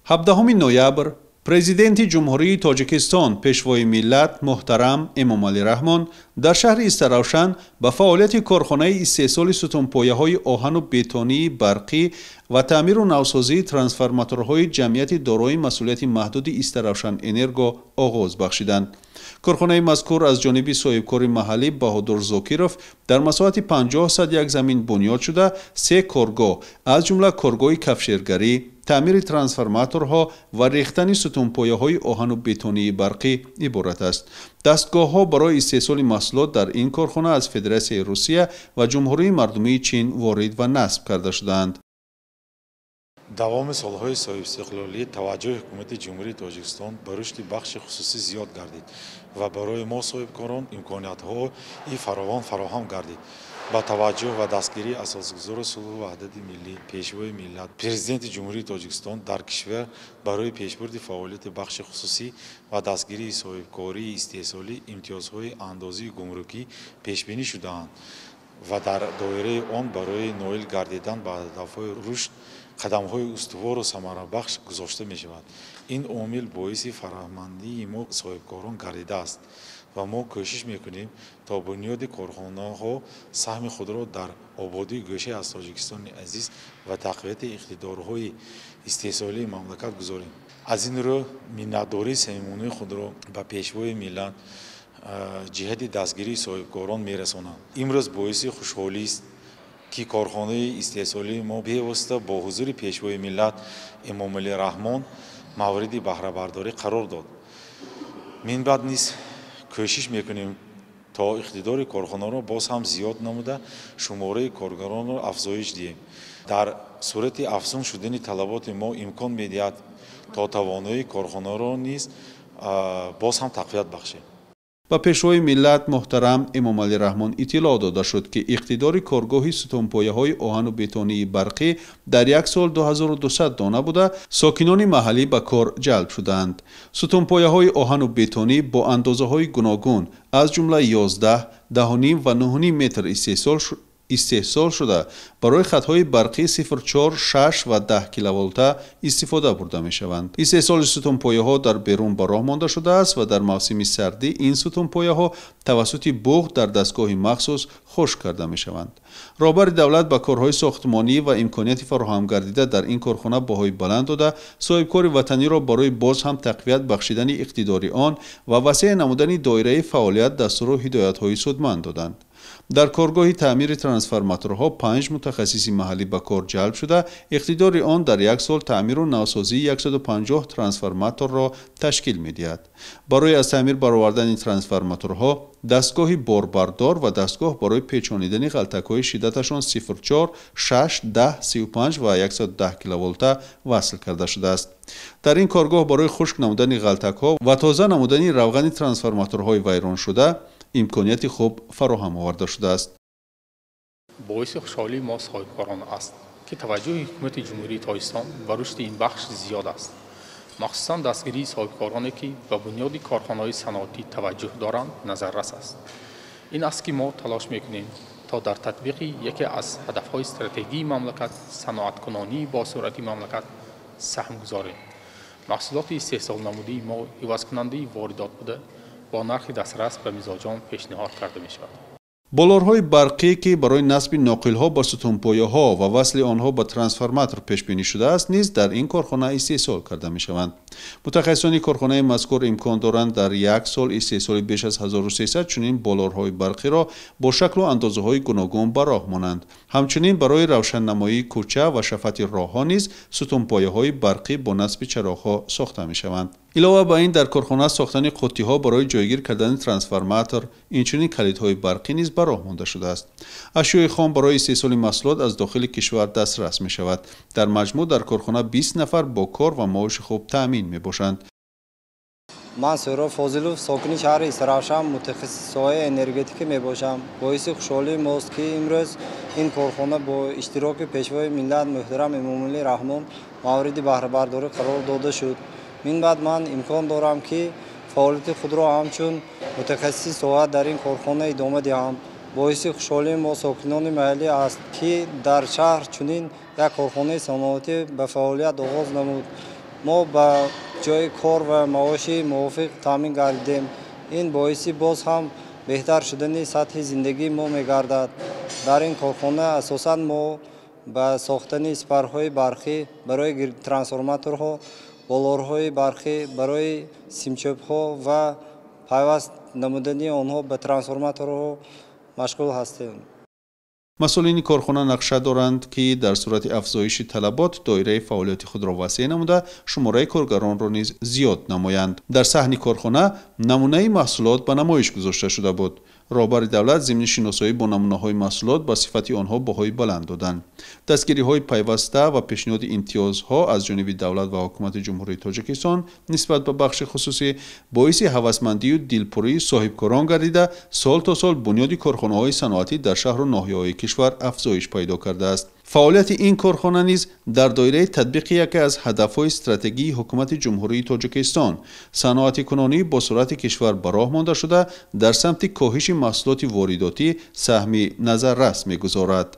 17 ноябр Президенти Ҷумҳурии Тоҷикистон, Пешвои миллат муҳтарам Эмомалӣ Раҳмон дар шаҳри Истаравшан ба фаъолияти корхонаи истеҳсоли сутунпояҳои оҳану бетонии барқӣ ва таъмиру навсозии трансформаторҳои ҷамъияти дорои масъулияти маҳдуди Истаравшан Энерго оғоз бахшиданд. Корхонаи мазкур аз ҷониби соҳибкори маҳаллӣ Баҳодур Зокиров дар масоҳати 50 як замин бунёд шуда, се коргоҳ, аз ҷумла коргоҳи кафшергарӣ, таъмири трансформаторҳо ва рехтани сутунпояҳои оҳану бетонии барқӣ иборат аст. Дастгоҳҳо барои истеҳсоли маҳсулот дар ин корхона аз Федератсияи Русия ва Ҷумҳурии Мардумии Чин ворид ва насб карда шудаанд. Давоми солҳои соҳибистиқлолӣ таваҷҷӯҳи Ҳукумати Ҷумҳурии Тоҷикистон ба рушди бахши хусусӣ зиёд гардид ва барои мо, соҳибкорон, имкониятҳои фаровон фароҳам гардид. Ба таваҷҷӯҳ ва дастгирии Асосгузори сулҳу ваҳдати миллӣ, Пешвои миллат, Президенти Ҷумҳурии Тоҷикистон дар кишвар барои пешбурди фаъолияти бахши хусусӣ ва дастгирии соҳибкории истеҳсолӣ имтиёзҳои андозию гумрукӣ пешбинӣ шудаанд ва дар доираи он барои ноил гардидан ба ҳадафҳои рушд қадамҳои устувору самарабахш гузошта мешавад. Ин омил боиси фараҳмандии мо, соҳибкорон, гардидааст ва мо кӯшиш мекунем, то бунёди корхонаҳо саҳми худро дар ободии гӯшае аз Тоҷикистони азиз ва тақвияти иқтидорҳои истеҳсолии мамлакат гузорем. Аз ин рӯ миннатдории самимонаи худро ба Пешвои миллат ҷиҳати дастгирии соҳибкорон мерасонам. Имрӯз боиси хушҳолист, ки корхонаи истеҳсолии мо бевосита бо ҳузури Пешвои миллат Эмомалӣ Раҳмон мавриди баҳрабардорӣ қарор дод. Минбаъд низ кӯшиш мекунем, то иқтидори корхонаро боз ҳам зиёд намуда, шумораи коргаронро афзоиш диҳем. Дар сурати афзун шудани талаботи мо имкон медиҳад, то тавоноии корхонаро низ боз ҳам тақвият бахшем. Ба Пешвои миллат муҳтарам Эмомалӣ Раҳмон иттилоъ дода шуд, ки иқтидори коргоҳи сутунпояҳои оҳану бетонии барқӣ дар як сол 2200 дона буда, сокинони маҳаллӣ ба кор ҷалб шудаанд. Сутунпояҳои оҳану бетонӣ бо андозаҳои гуногун, аз ҷумла 11, 10,5 ва 9,5 метр истеҳсол шуда, барои хатҳои барқии 0,4, 6 ва 10 киловолта истифода бурда мешаванд. Истеҳсоли сутунпояҳо дар берун ба роҳ монда шудааст ва дар мавсими сардӣ ин сутунпояҳо тавассути буғ дар дастгоҳи махсус хушк карда мешаванд. Роҳбари давлат ба корҳои сохтмонӣ ва имконияти фароҳамгардида дар ин корхона баҳои баланд дода, соҳибкори ватаниро барои боз ҳам тақвият бахшидани иқтидори он ва васеъ намудани доираи фаъолият дастуру ҳидоятҳои судманд доданд. Дар коргоҳи таъмири трансформаторҳо панҷ мутахассиси маҳаллӣ ба кор ҷалб шуда, иқтидори он дар як сол таъмиру навсозии 150 трансформаторро ташкил медиҳад. Барои аз таъмир баровардани трансформаторҳо дастгоҳи борбардор ва дастгоҳ барои печонидани ғалтакҳои шиддаташон 0,4, 6, 10, 35 ва 110 киловолта васл карда шудааст. Дар ин коргоҳ барои хушк намудани ғалтакҳо ва тоза намудани равғани трансформаторҳои вайроншуда имконияти хуб фароҳам оварда шудааст. Боиси хушҳолии мо, соҳибкорон, аст, ки таваҷҷӯҳи Ҳукумати Ҷумҳурии Тоҷикистон ба рушди ин бахш зиёд аст. Махсусан дастгирии соҳибкороне, ки ба бунёди корхонаҳои саноатӣ таваҷҷӯҳ доранд, назаррас аст. Ин аст, ки мо талош мекунем, то дар татбиқи яке аз ҳадафҳои стратегии мамлакат, саноаткунонии босуръати мамлакат, саҳм гузорем. Маҳсулоти истеҳсолнамудии мо ивазкунандаи воридот буда, бо нархи дастрас ба мизоҷон пешниҳод карда мешавад. Болорҳои барқӣ, ки барои насби ноқилҳо ба сутунпояҳо ва васли онҳо ба трансформатор пешбинӣ шудааст, низ дар ин корхона истеҳсол карда мешаванд. Мутахассисони корхонаи мазкур имкон доранд дар як сол истеҳсоли беш аз 1300 чунин болорҳои барқиро бо шаклу андозаҳои гуногун ба роҳ монанд. Ҳамчунин барои равшаннамоии кӯча ва шафати роҳҳо низ сутунпояҳои барқӣ бо насби чароғҳо сохта мешаванд. Илова ба ин, дар корхона сохтани қуттиҳо барои ҷойгир кардани трансформатор, инчунин калидҳои барқӣ низ ба роҳ монда шудааст. Ашёи хом барои истеҳсоли маҳсулот аз дохили кишвар дастрас мешавад. Дар маҷмӯъ дар корхона 20 нафар бо кор ва маоши хуб таъмин мебошанд. Ман Суҳроб Фозилов, сокини шаҳри Истаравшан, мутахассиси соҳаи энергетика мебошам. Боиси хушҳолии мост, ки имрӯз ин корхона бо иштироки Пешвои миллат муҳтарам Эмомалӣ Раҳмон мавриди баҳрабардорӣ қарор дода шуд. Минбаъд ман имкон дорам, ки фаъолияти худро ҳамчун мутахассиси соҳа дар ин корхона идома диҳам. Боиси хушҳолии мо, сокинони маҳаллӣ, аст, ки дар шаҳр чунин як корхонаи саноатӣ ба фаъолият оғоз намуд. Мо ба ҷои кор ва маоши мувофиқ таъмин гардидем. Ин боиси боз ҳам беҳтар шудани сатҳи зиндагии мо мегардад. Дар ин корхона асосан мо ба сохтани сипарҳои барқӣ барои трансформаторҳо, болорҳои барқӣ барои симчӯбҳо ва пайваст намудани онҳо ба трансформаторҳо машғул ҳастем. Масъулини корхона нақша доранд, ки дар сурати афзоиши талабот доираи фаъолияти худро васеъ намуда, шумораи коргаронро низ зиёд намоянд. Дар саҳни корхона намунаи маҳсулот ба намоиш гузошта шуда буд. Роҳбари давлат зимни шиносоӣ бо намунаҳои маҳсулот ба сифати онҳо баҳои баланд доданд. Дастгириҳои пайваста ва пешниҳоди имтиёзҳо аз ҷониби давлат ва ҳукумати Ҷумҳурии Тоҷикистон нисбат ба бахши хусусӣ боиси ҳавасмандию дилпурии соҳибкорон гардида, сол то сол бунёди корхонаҳои саноатӣ дар шаҳру ноҳияҳои кишвар афзоиш пайдо кардааст. Фаъолияти ин корхона низ дар доираи татбиқи яке аз ҳадафҳои стратегии ҳукумати Ҷумҳурии Тоҷикистон саноатикунонӣ бо суръати кишвар ба роҳ монда шуда, дар самти коҳиши маҳсулоти воридотӣ саҳми назаррас мегузорад.